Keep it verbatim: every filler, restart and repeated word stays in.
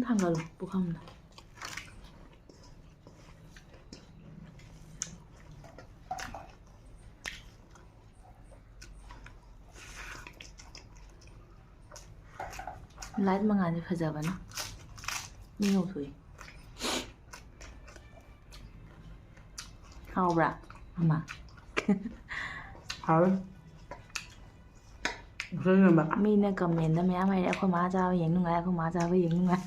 ꯊꯥꯡꯒꯠꯂꯣ ꯄꯨꯈꯝꯗꯣ꯫ Light ꯃꯉꯥꯜꯁꯦ ꯐꯖꯕꯅ ꯃꯤ ꯉꯧꯊꯣꯛꯏ꯫ ꯍꯥꯎꯕ꯭ꯔꯥ? ꯑꯃ꯫ ꯍꯥꯎꯋꯦ꯫ ꯎꯁꯣꯏ ꯏꯔꯣꯝꯕ꯫ ꯃꯤꯅ ꯀꯃꯦꯟꯗ ꯃꯌꯥꯝ ꯍꯥꯏꯔꯦ, "ꯑꯩꯈꯣꯏ ꯃꯥ ꯆꯥꯕ ꯌꯦꯡ ꯅꯨꯡꯉꯥꯏ, ꯑꯩꯈꯣꯏ ꯃꯥ ꯆꯥꯕ ꯌꯦꯡ ꯅꯨꯡꯉꯥꯏ"꯫